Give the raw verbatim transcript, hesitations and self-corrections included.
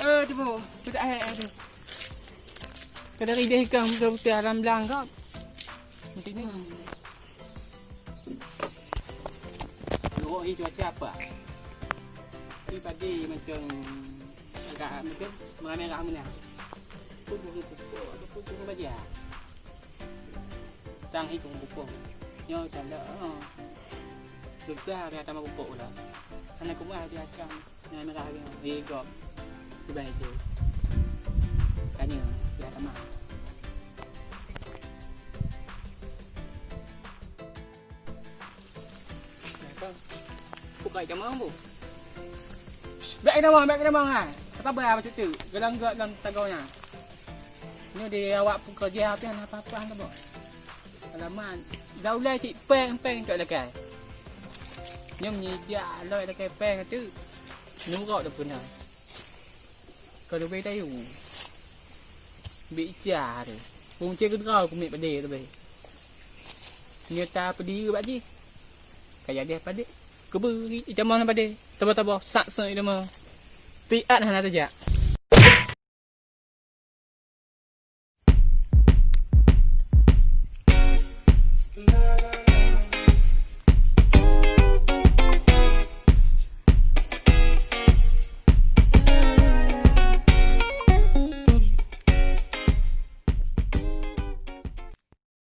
Eh, tu, tu tak eh, tu. Kadang ideh ikan betul-betul dalam belang kau. Nanti ni. Luruk ni cuaca apa? Ni padi macam agak mungkin merah-merah mana. Tu burung pupuk ataupun burung baja. Tang hi burung pupuk. Nyo canda. Lutah biar tambah pupuk pula. Karena kumah dia akan. Nyan rah lagèe nyoe. Weh, gop. Kiban itu. Tanya, ya, tamah. Buka jama, Bu. Bèk keunan, bèk keunan, ha. Kata bah, bacut tu. Gelang-gelang lam tagau nyan. Nyoe di awak pekerja, tapi hana apa-apa, hana, Bu. Alamat. Dah ulai cit pèng, pèng cok lakèe. Nyoe meunyo jak lôn lakèe pèng tu. Nurok dah peuna. Ka leubeh tayue. Bit ica tu. Punce keudroe kumiet padé leubeh. Nyoe ta peudiri bak jih. Ka jadi padé. Keubeurit itamong padé. Taba-taba sak-sak itamong. Tiat hana tajak.